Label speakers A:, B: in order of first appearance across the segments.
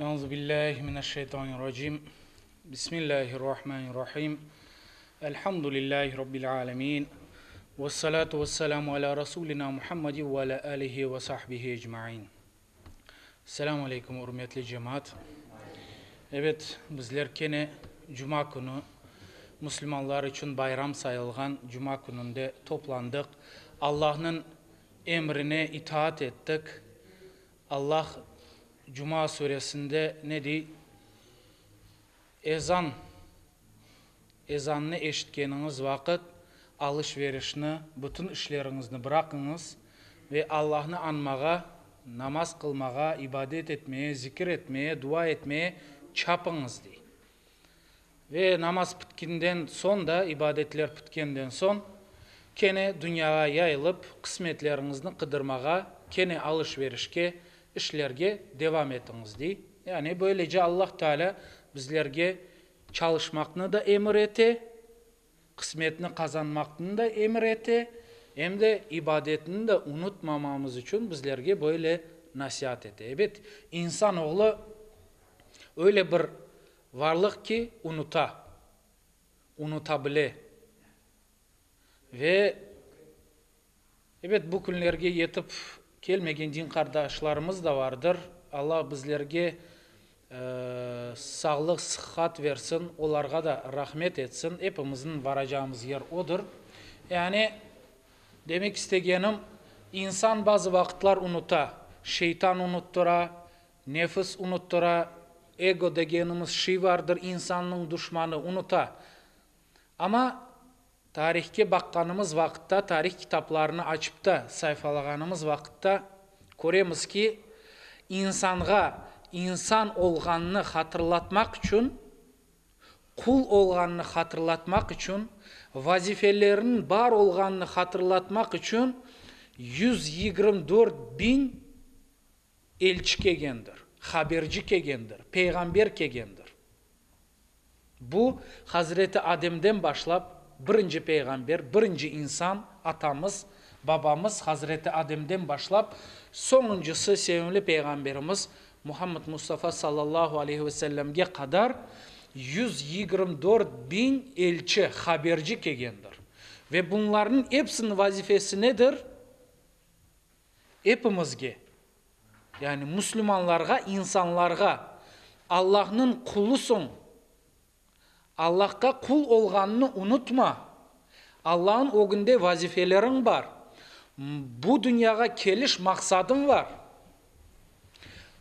A: Euzu billahi mineşşeytanirracim. Bismillahirrahmanirrahim. Elhamdülillahi rabbil alemin. Vessalatu vesselamu ala rasulina Muhammedin ve ala alihi ve sahbihi ecmain. Selâm aleyküm, ürmetli cemaat. Ebet, bizler kene cuma künü, müslümanlar içün bayram sayılğan cuma kününde toplandıq. Allahnıñ emrine itaat ettik. Allah Cuma suresinde ne dey? Ezan, ezannı eşitkeniñiz vaqıt alış-verişni, bütün işleriñizni bıraqıñız ve Allahnı añmağa, namaz qılmağa, ibadet etmeye, zikir etmeye, dua etmeye çapıñız, dey. Ve namaz pitkinden soñ da, ibadetler pitkenden soñ, kene dünyağa yayılıp, qısmetleriñizni qıdırmağa, kene alış-verişke, işlerge devam etiñiz, dey. Yani, böylece Allah Teala bizlerge çalışmaqnı da emir ete, qısmetni qazanmaqnı da emir ete, em de ibadetni de unutmamamız içün bizlerge böyle nasiat ete. Ebet, insan oğlu öyle bir Varlıq ki, unuta, unuta bile. Ve, ebet, bu künlerge yetip kelmegen din qardaşlarımız da vardır. Alla bizlerge sağlıq, sıhhat versin, olarğa da rahmet etsin. Epimizniñ varacağımız yer odır. Yani, demek istegenim, insan bazı vaqıtlar unuta, şeytan unuttıra, Nefis unuttıra, ego degenimiz şiy vardır, insannıñ duşmanı, unuta. Amma tarihke baqqanımız vaqıtta, tarih kitaplarını açıp da sayfalağanımız vaqıtta köremiz ki, insanğa insan olğanını hatırlatmaq içün, qul olğanını hatırlatmaq içün, vazifeleriniñ bar olğanını hatırlatmaq içün 124 biñ elçi kelgendir, haberci kelgendir, peyğamber kelgendir. Bu, Hazreti Ademden başlap, birinci peyğamber, birinci insan, atamız, babamız Hazreti Ademden başlap, soñuncısı sevimli peyğamberimiz Muhammed Mustafa sallallahu aleyhi ve sellemge qadar 124 biñ elçi, haberci kelgendir. Ve bunlarnıñ epsiniñ vazifesi nedir? Epimizge, yani müslümanlarğa, insanlarğa Allahnıñ qulusıñ, Allahqa qul olğanını unutma, Allahnıñ ögünde vazifeleriñ bar, bu dünyağa keliş maqsadıñ var.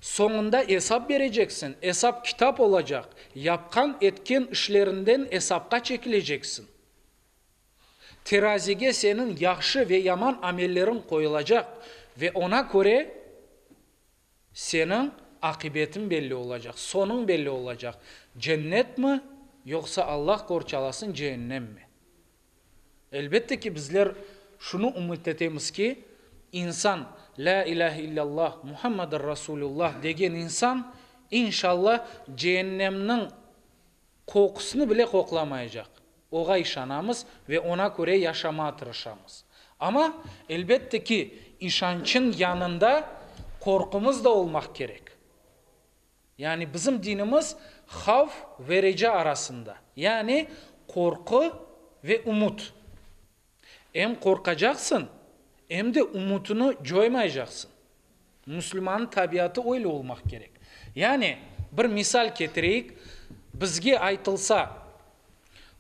A: Soñunda esap bereceksiñ, esap-kitap olacaq, yapqan, etken işleriñden esapqa çekileceksiñ. Terazige seniñ yahşı ve yaman amelleriñ qoyulacaq ve oña köre seniñ aqibetiñ belli olacaq, sonuñ belli olacaq, cennetmi, yoqsa, Allah qorçalasın, ceennemmi? Elbette ki, bizler şunı ümüt etemiz ki, insan Lâ ilâhe illâllah, Muhammedur Rasulullah degen insan, inşallah, ceennemniñ qoqusını bile qoqlamaycaq. Oğa işanamız ve oña köre yaşamağa tırışamız. Amma, elbette ki, işançıñ yanında qorqumız da olmaq kerek. Yani bizim dinimiz havf ve reca arasında, yani qorqu ve ümüt. Em qorqacaqsıñ, em de ümütini coymaycaqsıñ. Müslümannıñ tabiatı öyle olmaq kerek. Yani, bir misal ketireyik, bizge aytılsa,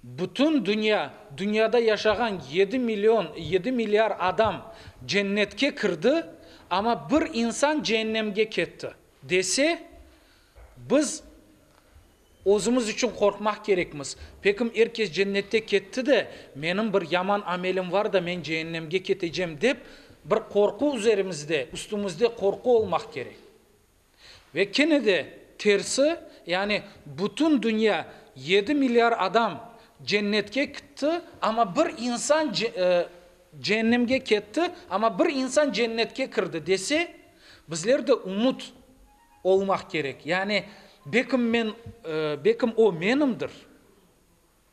A: bütün dünya, dünyada yaşağan yedi million, yedi milliard adam cennetke kirdi, amma bir insan ceennemge ketti, dese, biz Özümiz içün qorqmaq kerekmiz. Pekim er kes cennette ketti de, menim bir yaman amelim var da, men ceennemge ketecem dep, bir qorqu üzerimizde, üstümizde qorqu olmaq kerek. Ve kene de tersi, yani bütün dünya, yedi milliard adam cennetke kitti, amma bir insan ceennemge ketti, amma bir insan cennetke kirdi dese, bizler de ümüt olmaq kerek. Yani, bekim men, bekim o menimdir,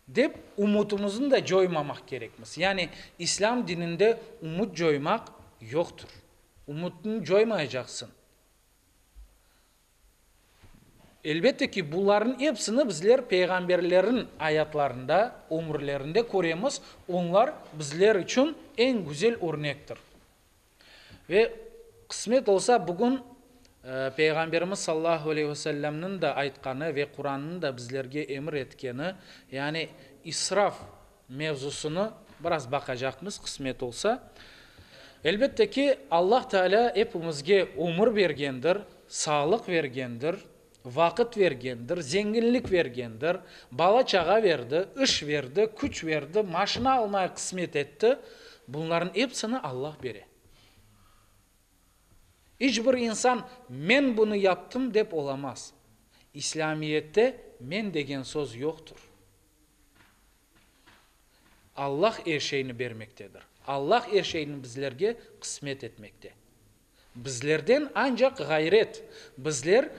A: dep ümütimizni de coymamaq kerekmiz. Yani, İslâm dininde ümüt coymaq yoqtır. Ümütni coymaycaqsıñ. Elbette ki, bularnıñ epsini bizler peyğamberlerniñ ayatlarında, ömürlerinde köremiz, onlar bizler içün eñ güzel örnektir. Ve qısmet olsa, bugün Peyğamberimiz sallallahu aleyhi ve sellemniñ de aytqanı ve Qurannıñ da bizlerge emir etkeni, yani israf mevzusını biraz baqacaqmız, qısmet olsa. Elbette ki, Allah Teala epimizge ömür bergendir, sağlıq bergendir, vaqıt bergendir, zenginlik bergendir, bala-çağa berdi, iş berdi, küç berdi, maşina almaya qısmet etti. Bunlarnıñ epsini Allah bere. İç bir insan men bunı yaptım dep olamaz. İslâmiyette men degen söz yoqtır. Allah er şeyni bermektedir. Allah er şeyni bizlerge qısmet etmekte. Bizlerden ancaq ğayret, bizler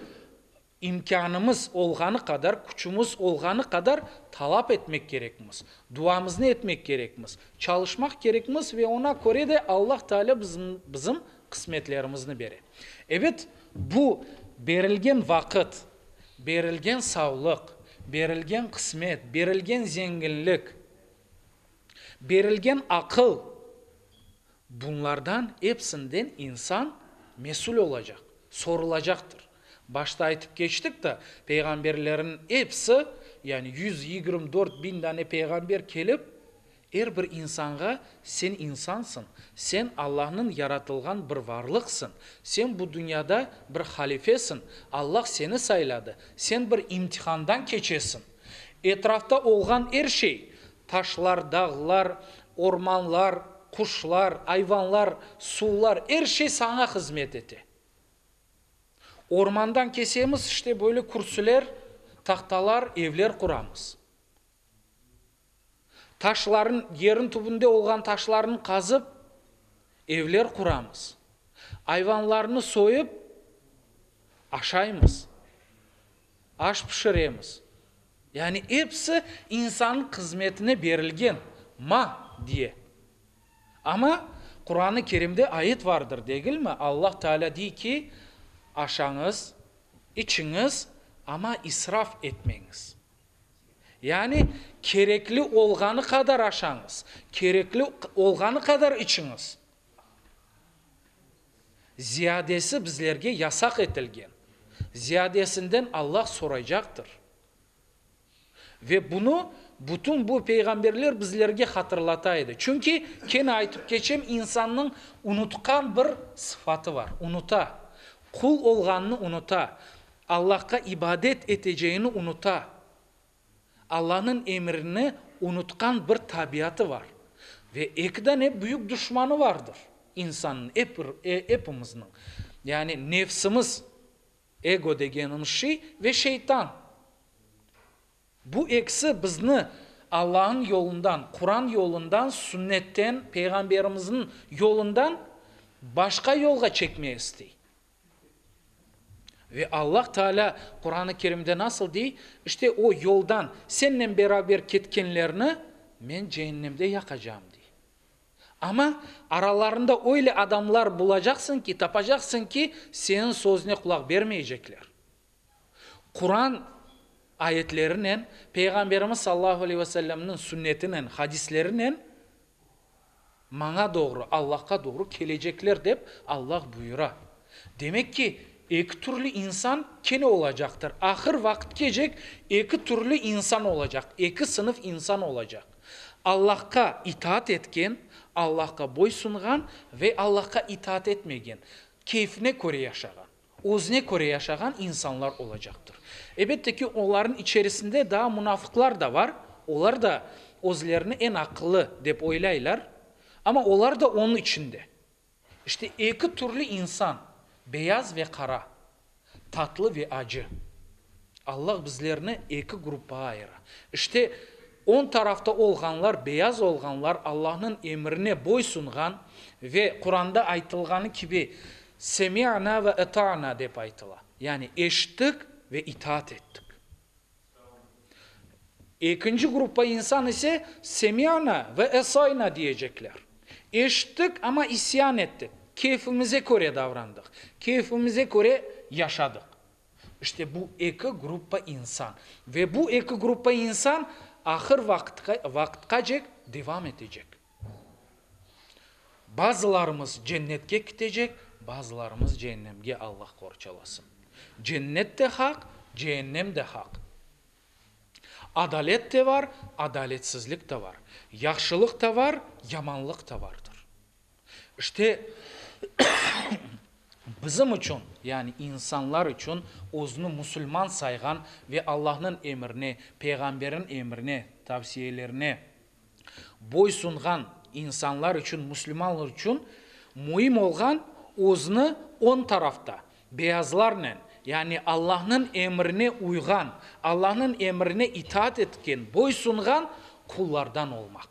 A: imkânımız olğanı qadar, küçümiz olğanı qadar talap etmek kerekmiz, duamıznı etmek kerekmiz, çalışmaq kerekmiz ve oña köre de Allah Teala bizim qısmetlerimizni bere. Ebet, bu berilgen vaqıt, berilgen savlıq, berilgen qısmet, berilgen zenginlik, berilgen aqıl, Bunlardan epsinden insan mesül olacaq, sorulacaqtır. Başta aytıp keçtik da, peyğamberlerniñ epsi, yani 124 biñ dane peyğamber kelip, er bir insanğa sen insansıñ, sen Allahnıñ yaratılğan bir varlıqsıñ, sen bu dünyada bir halifesiñ, Allah seni sayladı, sen bir imtihandan keçesiñ. Etrafta olğan er şey, Taşlar, dağlar, ormanlar, quşlar, ayvanlar, suvlar, er şey saña hızmet ete. Ormandan kesemiz, işte böyle kürsüler, tahtalar, evler quramız. Taşların, yerin tübünde olğan taşlarnı qazıp, evler quramız. Ayvanlarnı soyıp, aşaymız. Aş pişiremiz. Yani episi insannıñ hızmetine berilgen, ma, diye. Amma Quran-ı Kerimde ayet vardır, degilmi? Allah Teala dey ki, aşañız, içiñiz, amma israf etmeñiz. Yani kerekli olğanı qadar aşañız, kerekli olğanı qadar içiñiz. Ziyadesi bizlerge yasaq etilgen. Ziyadesinden Allah soraycaqtır. Ve bunı bütün bu peyğamberler bizlerge hatırlata edi. Çünki, kene aytıp keçem, insannıñ unutqan bir sıfatı bar, unuta. Qul olğanını unuta, Allahqa ibadet eteceğini unuta. Allanıñ emrini unutqan bir tabiatı var. Ve eki dane büyük duşmanı vardır insannıñ, epimizniñ. Yani nefsimiz, ego degenimiz şey, ve şeytan. Bu ekisi bizni Allanıñ yolundan, Quran yolundan, sünnetten, Peyğamberimizniñ yolundan başqa yolğa çekmege istey. Ve Allah Teala Quran-ı Kerimde nasıl dey? İşte o yoldan sennen beraber ketkenlerni men ceennemde yaqacağım, dey. Amma aralarında öyle adamlar bulacaqsıñ ki, tapacaqsıñ ki, seniñ sözüne qulaq bermeycekler. Quran ayetlerinen, Peyğamberimiz sallallahu aleyhi ve sellemniñ sünnetinen, hadislerinen Maña doğru, Allahqa doğru kelecekler dep Allah buyura. Demek ki, eki türlü insan kene olacaqtır. Ahır vaqıt kecek, eki türlü insan olacaq, eki sınıf insan olacaq. Allahqa itaat etken, Allahqa boysunğan ve Allahqa itaat etmegen, keyfine köre yaşağan, özüne köre yaşağan insanlar olacaqtır. Elbette ki, olarnıñ içerisinde daa munafıqlar da var, olar da özlerini eñ aqıllı dep oylaylar, amma olar da onıñ içinde. İşte, eki türlü insan, beyaz ve qara, tatlı ve acı. Allah bizlerni eki gruppağa ayıra. İşte, oñ tarafta olğanlar, beyaz olğanlar, Allahnıñ emrine boysunğan ve Quranda aytılğanı kibi, Semi'na ve ata'na dep aytıla, yani eşittik ve itaat ettik. Ekinci gruppa insan ise Semi'na ve asayna diyecekler. Eşittik, amma isyan ettik, keyfimize köre davrandıq, keyfimize köre yaşadıq. İşte bu eki gruppa insan. Ve bu eki gruppa insan ahır vaqıtqacek devam etecek. Bazılarımız cennetke kitecek, bazılarımız ceennemge, Allah qorçalasın. Cennet de haq, ceennem de haq. Adalet de var, adaletsizlik de var. Yahşılıq da var, yamanlıq da vardır. İşte, bizim içün, yani insanlar içün, özüni musulman sayğan ve Allahnıñ emirine, Peyğamberniñ emirine, tavsiyelerine boysunğan insanlar içün, musulmanlar içün müim olğan özüni oñ tarafta, beyazlarnen, yani Allahnıñ emirine uyğan, Allahnıñ emirine itaat etken, boysunğan qullardan olmaq.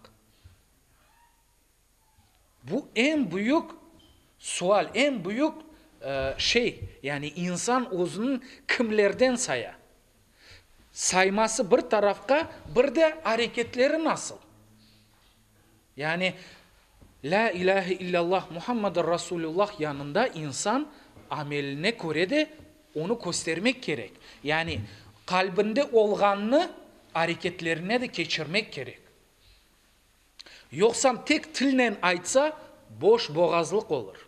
A: Bu eñ büyük sual, eñ büyük şey, yani insan özüni kimlerden saya? Sayması bir tarafqa, bir de areketleri nasıl? Yani, Lâ ilâhe illâllah Muhammedur Rasulullah yanında insan ameline köre de onı köstermek kerek. Yani, qalbinde olğannı areketlerine de keçirmek kerek. Yoqsam tek tilnen aytsa, boş boğazlıq olur.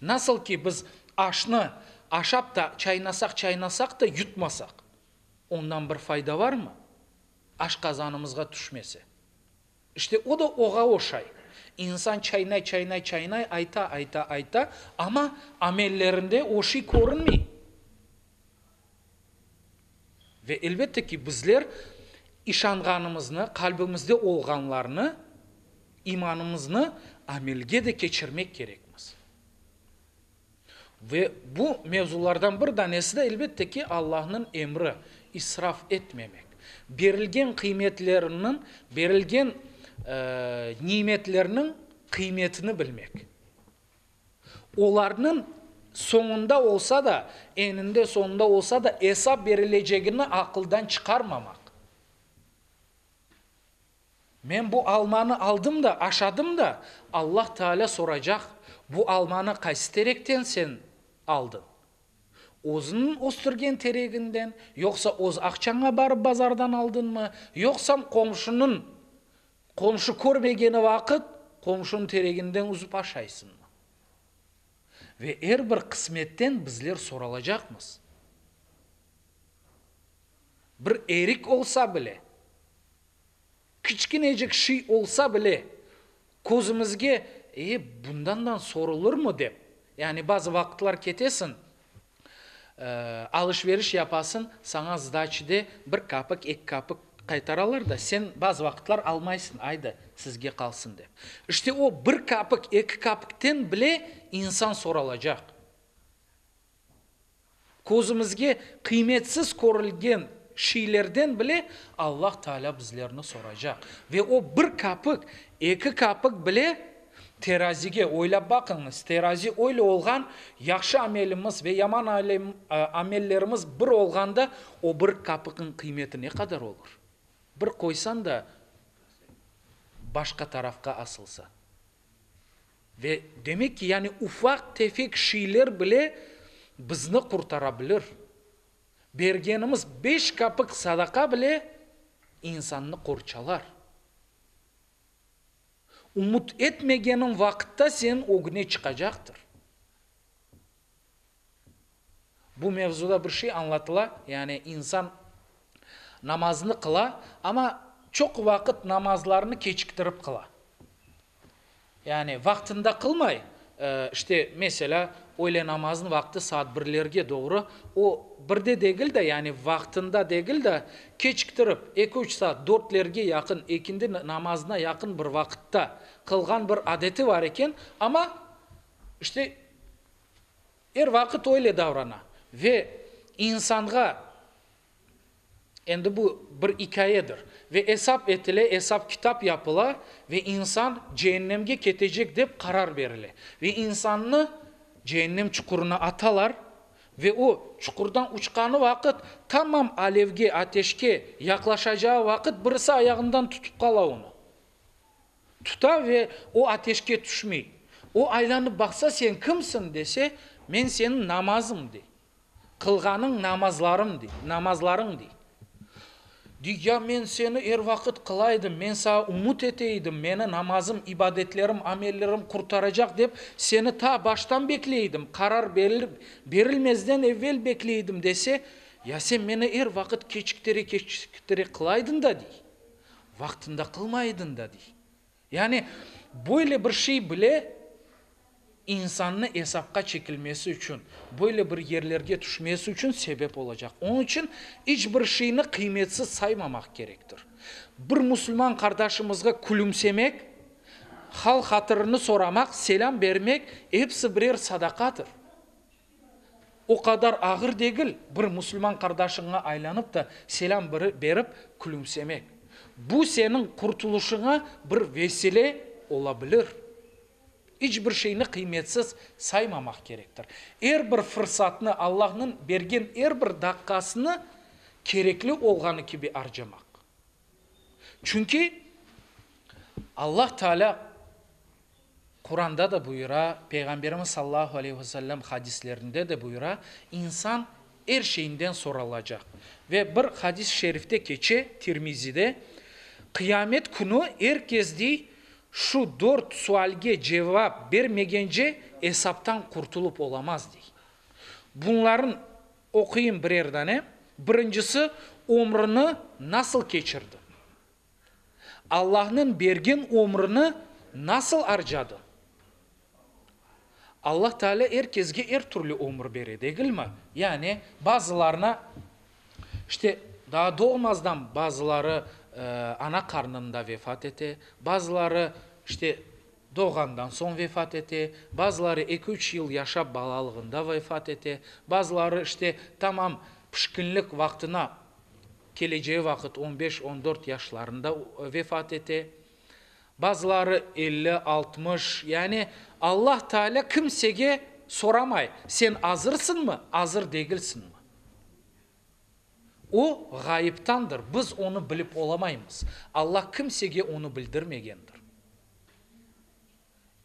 A: Nasıl ki biz aşnı aşap da çaynasaq-çaynasaq da yutmasaq, ondan bir fayda varmı? Aşqazanımızğa tüşmese. İşte o da oğa oşay. İnsan çaynay, çaynay, çaynay, ayta, ayta, ayta, amma amellerinde o şey körünmey. Ve elbette ki, bizler işanğanımıznı, qalbimizde olğanlarnı, imanımıznı amelge de keçirmek kerekmiz. Ve bu mevzulardan bir danesi de, elbette ki, Allahnıñ emri, israf etmemek. Berilgen qıymetlerniñ, berilgen nimetlerniñ qıymetini bilmek. Olarnıñ soñunda olsa da, eninde-soñunda olsa da esap berilecegini aqıldan çıqarmamaq. Men bu almanı aldım da, aşadım da, Allah Teala soracaq, bu almanı qaysı terekten sen aldıñ? Özüniñ östürgen tereginden, yoqsa öz aqçaña barıp bazardan aldıñmı, yoqsam qomşunıñ Qomşu körmegeni vaqıt, qomşunıñ tereginden üzüp aşaysıñmı? Ve er bir qısmetten bizler soralacaqmız. Bir erik olsa bile, kiçkinecik şiy olsa bile, közümizge, e, bundan da sorulırmı dep, yani bazı vaqıtlar ketesiñ, Alış-veriş yapasıñ, saña sdaçide bir kapik, eki kapik qaytaralar da, sen bazı vaqıtlar almaysıñ, ayda, sizge qalsın dep. İşte o bir kapik, eki kapikten bile insan soralacaq. Közümizge qıymetsiz körülgen şeylerden bile Allah Taalâ bizlerni soracaq. Ve o bir kapik, eki kapik bile Terazige oylap baqıñız, terazi öyle olğan, yahşı amelimiz ve yaman amellerimiz bir olğanda, o bir kapıkıñ qıymeti ne qadar olur? Bir qoysañ da, başqa tarafqa asılsa. Ve demek ki, yani ufaq-tefek şeyler bile bizni qurtara bilir. Bergenimiz beş kapık sadaqa bile insannı qorçalar. Ümüt etmegeniñ vaqıtta seniñ ögüne çıqacaqtır. Bu mevzuda bir şey añlatıla, yani insan namazını qıla, amma çoq vaqıt namazlarını keçiktirip qıla. Yani vaqtında qılmay, işte, meselâ, öyle namaznıñ vaqtı saat birlerge doğru, o, birde degil de, yani vaqtında degil de, keçiktirip, eki-üç saat, dörtlerge yaqın, ekindi namazına yaqın bir vaqıtta qılğan bir adeti var eken, amma, işte, er vaqıt öyle davrana ve insanğa Endi bu bir ikâyedir. Ve esap etile, esap-kitap yapıla ve insan ceennemge ketecek dep qarar berile. Ve insannı ceennem çuqurına atalar ve o, çuqurdan uçqanı vaqıt, tamam alevge, ateşke yaqlaşacağı vaqıt birisi ayağından tutıp qala onı. Tuta ve o ateşke tüşmey. O aylanıp baqsa, sen kimsiñ dese, men seniñ namazıñ dey. Qılğanıñ namazlarım, dey, namazlarıñ, dey. Dey, ya men seni er vaqıt qıla edim, men saña ümüt ete edim, meni namazım, ibadetlerim, amellerim qurtaracaq dep, seni ta baştan bekley edim, qarar berilmezden evvel bekley edim, dese, ya sen meni er vaqıt keçiktire-keçiktire qıla ediñ da, dey. Vaqtında qılmay ediñ da, dey. Yani, böyle bir şey bile insannı esapqa çekilmesi içün, böyle bir yerlerge tüşmesi içün sebep olacaq. Onıñ içün iç bir şeyni qıymetsiz saymamaq kerektir. Bir musulman qardaşımızğa külümsemek, hal-hatırını soramaq, selâm bermek, episi birer sadaqadır. O qadar ağır degil, bir musulman qardaşıña aylanıp da selâm berip külümsemek. Bu seniñ qurtulışıña bir vesile ola bilir. İç bir şeyni qıymetsiz saymamaq kerektir. Er bir fırsatnı, Allahnıñ bergen er bir daqqasını kerekli olğanı kibi arcamaq. Çünki Allah Teala Quranda da buyura, Peyğamberimiz sallallahu aleyhi ve sellem hadislerinde de buyura, insan er şeyinden soralacaq. Ve bir hadis-i şerifte keçe, Tirmizide, Qıyamet künü er kes dey, şu dört sualge cevap bermegence esaptan qurtulıp olamaz, dey. Bunların oquyım birer dane, birincisi, ömrüni nasıl keçirdi? Allahnıñ bergen ömrüni nasıl arcadı? Allah Teala er kesge er türlü ömür bere, degilmi? Yani, bazılarına, işte, daa doğmazdan bazıları ana qarnında vefat ete, bazıları, işte, doğğandan soñ vefat ete, bazıları eki-üç yıl yaşap balalığında vefat ete, bazıları, işte, tamam pişkinlik vaqtına kelecegi vaqıt on beş, on dört yaşlarında vefat ete, bazıları elli, 60, yani Allah Teala kimsege soramay, sen azırsıñmı, azır degilsiñmi? O, ğayıptandır, biz onı bilip olamaymız, Allah kimsege onı bildirmegendir.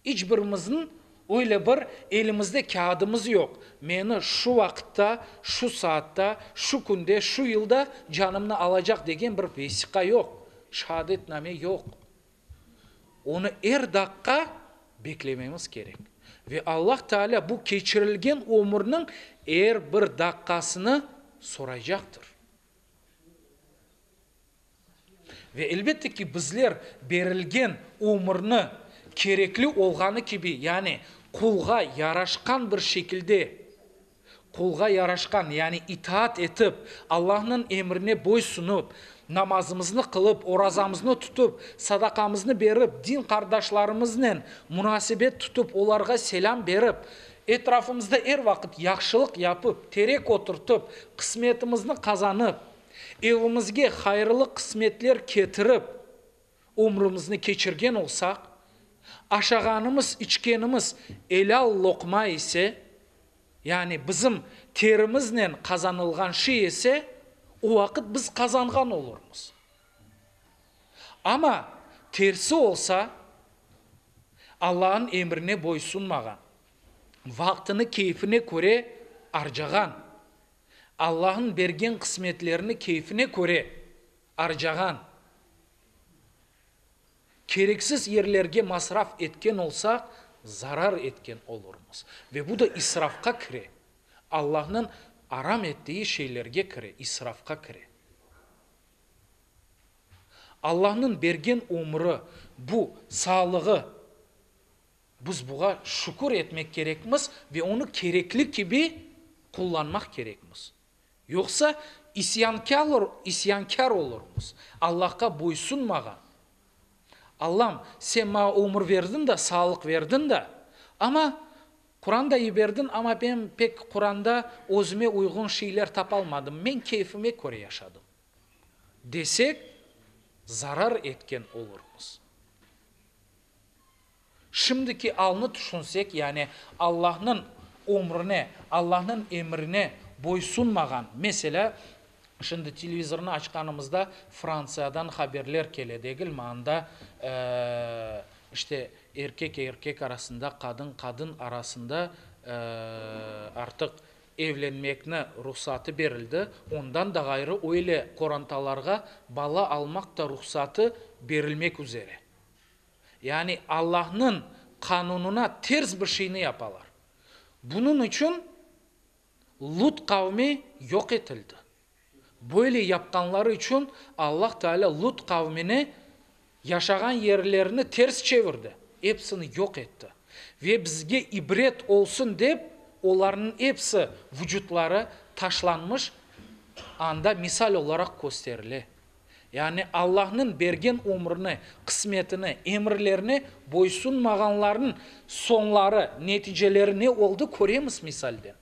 A: İç birimizniñ öyle bir elimizde kâğıdımız yoq, meni şu vaqıtta, şu saatta, şu künde, şu yılda canımnı alacaq degen bir vesiqa yoq, şeadetname yoq. Onı er daqqa beklememiz kerek. Ve Allah Teala bu keçirilgen ömürniñ er bir daqqasını soraycaqtır. Ve elbette ki, bizler berilgen ömürni kerekli olğanı kibi, yani qulğa yaraşqan bir şekilde, qulğa yaraşqan, yani itaat etip, Allahnıñ emrine boysunıp, namazımıznı qılıp, orazamıznı tutıp, sadaqamıznı berip, din qardaşlarımıznen munasebet tutıp, olarğa selâm berip, etrafımızda er vaqıt yahşılıq yapıp, terek oturtıp, qısmetimizni qazanıp, Evimizge hayırlı qısmetler ketirip, ömrümizni keçirgen olsaq, aşağanımız, içkenimiz elâl loqma ise, yani bizim terimiznen qazanılğan şey ise, o vaqıt biz qazanğan olurmız. Amma tersi olsa, Allahnıñ emrine boysunmağan, vaqtını keyfine köre arcağan, Allahnıñ bergen qısmetlerini keyfine köre arcağan, kereksiz yerlerge masraf etken olsaq, zarar etken olurmız. Ve bu da israfqa kire. Allahnıñ aram ettiği şeylerge kire, israfqa kire. Allahnıñ bergen ömrü, bu sağlığı, Biz buğa şükür etmek kerekmiz ve onı kerekli kibi qullanmaq kerekmiz. Yoqsa isyankâr olurmız, Allahqa boysunmağan. Allam, sen maña ömür verdiñ da, sağlıq verdiñ da, amma Quran da yiberdiñ, amma men pek Quranda özüme uyğun şeyler tapalmadım, men keyfime köre yaşadım, desek, zarar etken olurmız. Şimdiki alnı tüşünsek, yani Allahnıñ ömrüne, Allahnıñ emrine boysunmağan, meselâ, şimdi televizornı açqanımızda Frantsiyadan haberler kele, degilmi, anda, işte, erkek erkek arasında, qadın qadın arasında artıq. evlenmekni ruhsatı berildi, ondan da ğayrı öyle qorantalarğa bala almaq da ruhsatı berilmek üzere. Yani Allahnıñ qanunına ters bir şeyni yapalar. Bunıñ içün Lut qavmi yoq etildi. Böyle yapqanları içün Allah Teala Lut qavmini yaşağan yerlerini ters çevirdi, epsini yoq etti. Ve bizge ibret olsun dep, olarnıñ epsi vucutları taşlanmış, anda misal olaraq kösterile. Yani Allahnıñ bergen ömrüni, qısmetini, emirlerine boysunmağanlarnıñ soñları, neticeleri ne oldı, köremiz misalden.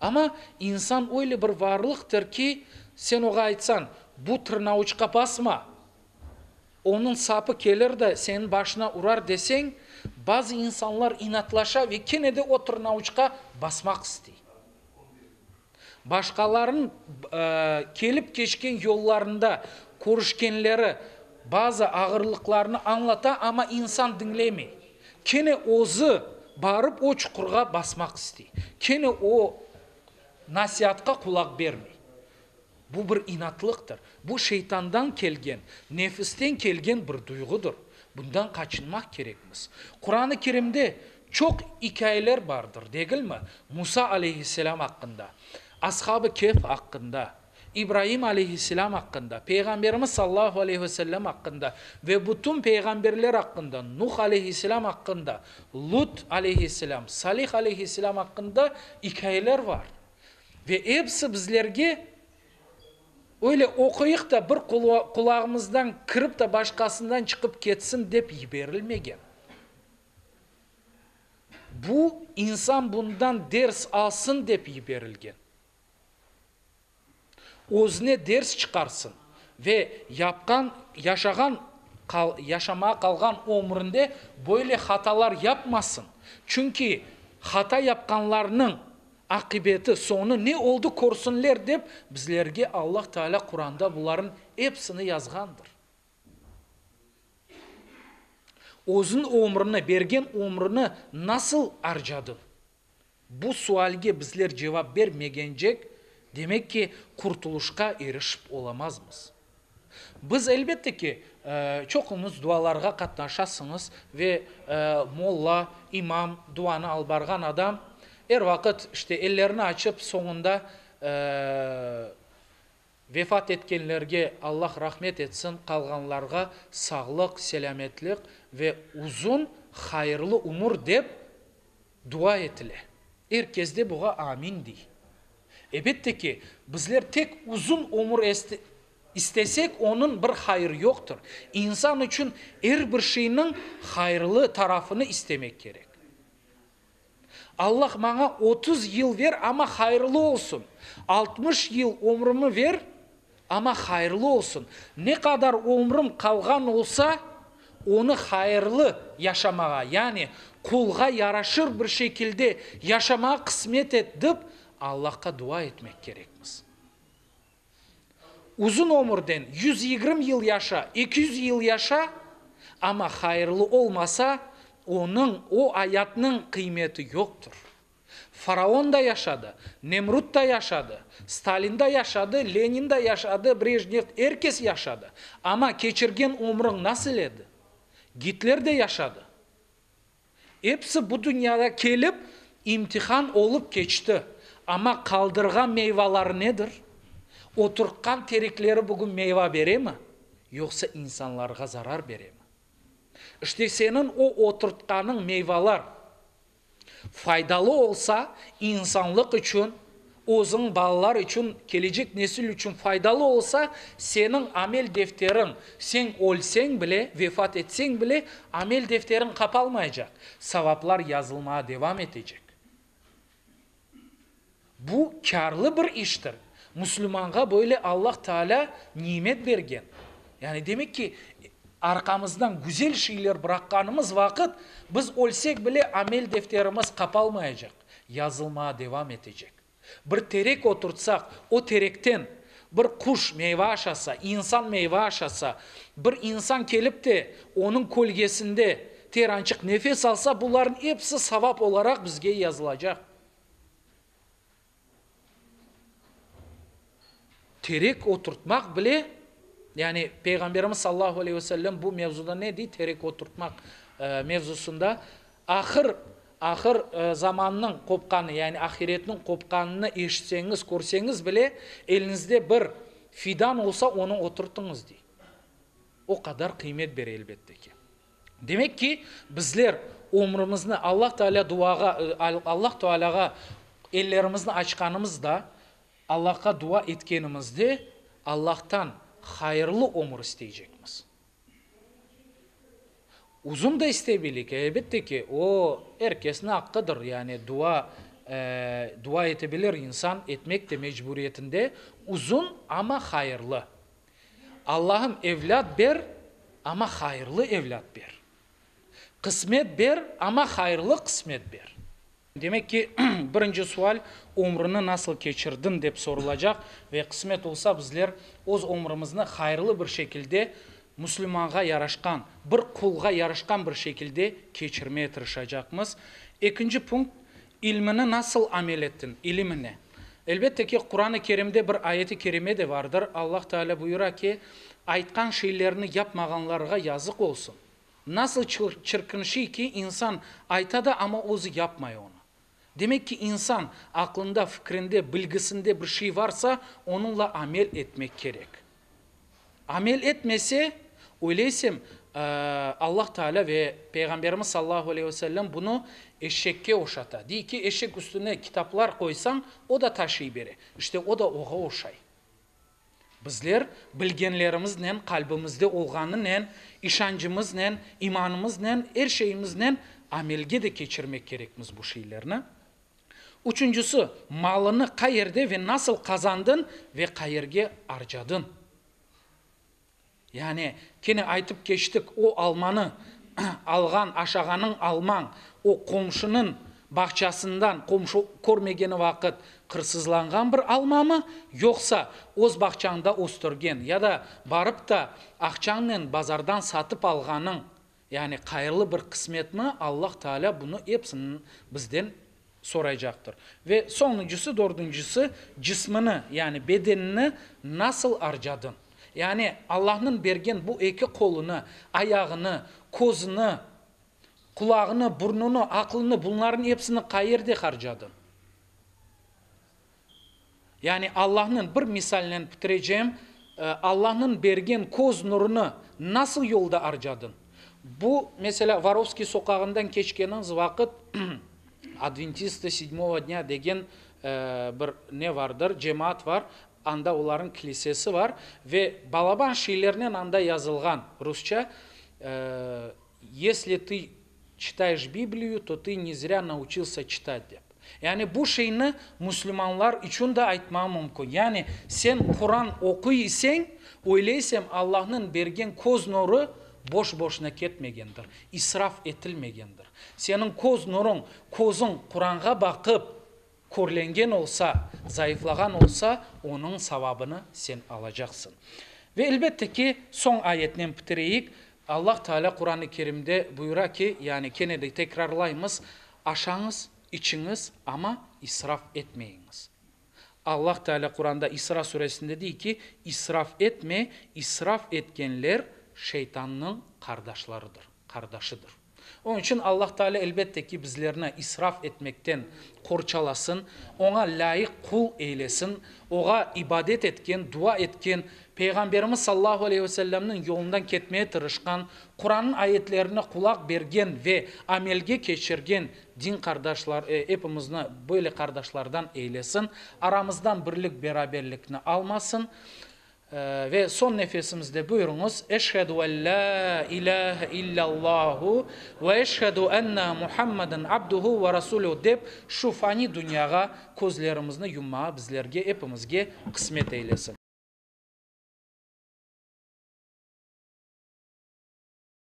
A: Amma insan öyle bir varlıqtır ki, sen oğa aytsañ, bu tırnavuçqa basma, onıñ sapı kelir de seniñ başına urar deseñ, bazı insanlar inatlaşa ve kene de o tırnavuçqa basmaq istey. Başqalarınıñ kelip keçken yollarında körüşkenleri bazı ağırlıqlarnı añlata, amma insan diñlemey. Kene özü barıp o çuqurğa basmaq istey. Kene o nasiatqa qulaq bermey. Bu bir inatlıqtır. Bu şeytandan kelgen, nefisten kelgen bir duyğudır. Bundan qaçınmaq kerekmiz. Quran-ı Kerimde çoq ikâyeler bardır, degilmi? Musa aleyhisselâm aqqında, Ashab-ı Kehf aqqında, İbraim aleyhisselâm aqqında, Peyğamberimiz sallallahu aleyhi ve sellem aqqında ve bütün peyğamberler aqqında, Nuh aleyhisselâm aqqında, Lut aleyhisselâm, Salih aleyhisselâm aqqında ikâyeler var. Ve episi bizlerge öyle oquyıq da bir qulağımızdan kirip de başqasından çıqıp ketsin dep yiberilmegen. Bu, insan bundan ders alsın dep yiberilgen. Özüne ders çıqarsın ve yapqan, yaşağan, yaşamağa qalğan ömründe böyle hatalar yapmasın. Çünki hata yapqanlarnıñ Aqibeti, soñu ne oldı körsünler dep, bizlerge Allah Teala Quranda bularnıñ epsini yazğandır. Özüñ ömrüni, bergen ömrüni nasıl arcadıñ? Bu sualge bizler cevap bermegencek, demek ki, qurtulışqa irişip olamazmız. Biz, elbette ki, çoquñız dualarğa qatnaşasıñız ve molla, imam, duanı alıp barğan adam er vaqıt, işte, ellerini açıp, soñunda vefat etkenlerge Allah rahmet etsin, qalğanlarğa sağlıq, selâmetlik ve uzun, hayırlı umur dep dua etile. Er kes de buğa amin dey. Ebette ki, bizler tek uzun ömür istesek, onıñ bir hayırı yoqtır. İnsan içün er bir şeyniñ hayırlı tarafını istemek kerek. Allah maña 30 yıl ver, amma hayırlı olsun. 60 yıl ömrümi ver, amma hayırlı olsun. Ne qadar ömrüm qalğan olsa, onı hayırlı yaşamağa, yani qulğa yaraşır bir şekilde yaşamağa qısmet et, dep Allahqa dua etmek kerekmiz. Uzun ömürden 120 yıl yaşa, 200 yıl yaşa, amma hayırlı olmasa, onıñ, o ayatnıñ qıymeti yoqtır. Faraon da yaşadı, Nemrut da yaşadı, Stalin da yaşadı, Lenin da yaşadı, Brejnev, er kes yaşadı. Amma keçirgen ömrüñ nasıl edi? Gitler de yaşadı. Episi bu dünyada kelip, imtihan olıp keçti. Amma qaldırğan meyvaları nedir? Oturtqan terekleri bugün meyva beremi, yoqsa insanlarğa zarar beremi? İşte seniñ o oturtqanıñ meyvalar faydalı olsa, insanlıq içün, özüñ balalar içün, kelecek nesil içün faydalı olsa, seniñ amel defteriñ, sen ölseñ bile, vefat etseñ bile, amel defteriñ qapalmaycaq, savaplar yazılmağa devam etecek. Bu kârlı bir iştir. Musulmanğa böyle Allah Teala nimet bergen. Yani demek ki, arqamızdan güzel şeyler bıraqqanımız vaqıt, biz ölsek bile amel defterimiz qapalmaycaq, yazılmağa devam etecek. Bir terek oturtsaq, o terekten bir quş meyva aşasa, insan meyva aşasa, bir insan kelip de onıñ kölgesinde terançıq nefes alsa, bularnıñ episi savap olaraq bizge yazılacaq. Terek oturtmaq bile, yani Peyğamberimiz sallallahu aleyhi ve sellem bu mevzuda ne dey, terek oturtmaq mevzusında, ahır, ahır zamannıñ qopqanı, yani ahiretniñ qopqanını eşitseñiz, körseñiz bile, elinizde bir fidan olsa, onı oturtıñız, dey. O qadar qıymet bere, elbette ki. Demek ki, bizler ömrümizni Allah Teala duağa, Allah Tealağa ellerimizni açqanımızda, Allahqa dua etkenimizde, Allahtan hayırlı ömür isteycekmiz. Uzun da isteybilik, elbette ki, o er kesniñ aqqıdır, yani dua, dua etebilir insan, etmek de mecburiyetinde, uzun, amma hayırlı. Allahım, evlât ber, amma hayırlı evlât ber. Qısmet ber, amma hayırlı qısmet ber. Demek ki, birinci sual, ömrüni nasıl keçirdiñ, dep sorulacaq ve qısmet olsa, bizler öz ömrümizni hayırlı bir şekilde, musulmanğa yaraşqan, bir qulğa yaraşqan bir şekilde keçirmeye tırışacaqmız. Ekinci punkt, ilmini nasıl amel ettiñ, ilimine. Elbette ki, Quran-ı Kerimde bir ayet-i kerime de vardır, Allah Teala buyura ki, Aytqan şeylerini yapmağanlarğa yazıq olsun. Nasıl çirkin şey ki, insan ayta da, amma özü yapmay onı. Demek ki, insan aqlında, fikrinde, bilgisinde bir şey varsa, onıñla amel etmek kerek. Amel etmese, öyleysem, Allah Teala ve Peyğamberimiz sallallahu aleyhi ve sellem bunı eşekke oşata. Dey ki, eşek üstüne kitaplar qoysañ, o da taşıy bere. İşte, o da oğa oşay. Bizler bilgenlerimiznen, qalbimizde olğanınen, işancımıznen, imanımıznen, er şeyimiznen amelge de keçirmek kerekmiz bu şeylerni. Üçüncisi, malını qayerde ve nasıl qazandın ve qayerge arcadın? Yani, kene aytıp keçtik, o almanı alğan, aşağanıñ almañ, o qomşunıñ bağçasından, qomşu körmegeni vaqıt qırsızlanğan bir almamı, yoqsa öz bağçañda östürgen ya da barıp da aqçañnen bazardan satıp alğanıñ, yani hayırlı bir qısmetmi, Allah Teala bunı episini bizden soraycaqtır. Ve soñuncısı, dördüncisi, cismini, yani bedenini nasıl arcadın? Yani Allahnıñ bergen bu eki qolunı, ayağını, közüni, qulağını, burnunı, aqlını, bunlarnıñ episini qayerde harcadın? Yani Allahnıñ, bir misalnen bitirecem, Allahnıñ bergen köz nurunı nasıl yolda arcadın? Bu, meselâ, Vorovskiy soqağından keçkeniñiz vaqıt, Adventistı sedmogo dnâ degen bir ne vardır, cemaat var, anda olarnıñ kilisesi var ve balaban şeylernen anda yazılğan rusça, Yesli tı çitayış Bibliyu, to tı ne zrâ nauçilsâ çitat dep. Yani bu şeyni müslümanlar içün de aytmağa mümkün. Yani sen Quran oquy iseñ, öyleysem Allahnıñ bergen köz nuru boş-boşuna ketmegendir, israf etilmegendir. Seniñ köz nuruñ, közüñ Quranğa baqıp körlengen olsa, zayıflağan olsa, onıñ savabını sen alacaqsıñ. Ve elbette ki, soñ ayetnen bitireyik, Allah Teala Quran-ı Kerimde buyura ki, yani kene de tekrarlaymız, Aşañız, içiñiz, amma israf etmeyiñiz. Allah Teala Quranda İsra suresinde dey ki, İsraf etme, israf etkenler şeytannıñ qardaşlarıdır, qardaşıdır. Onıñ içün Allah Teala elbette ki bizlerni israf etmekten qorçalasın, Oña lâyıq qul eylesin, Oğa ibadet etken, dua etken, Peyğamberimiz sallallahu aleyhi ve sellemniñ yolundan ketmeye tırışqan, Qurannıñ ayetlerine qulaq bergen ve amelge keçirgen din qardaşlar, epimizni böyle qardaşlardan eylesin, aramızdan birlik-beraberlikni almasın. Ve soñ nefesimizde buyuruñız, Eşhedü en lâ ilâhe illâllâhu ve eşhedü enne Muhammeden abduhu ve rasuluhu dep şu fani dünyağa közlerimizni yummağa bizlerge, epimizge qısmet eylesin.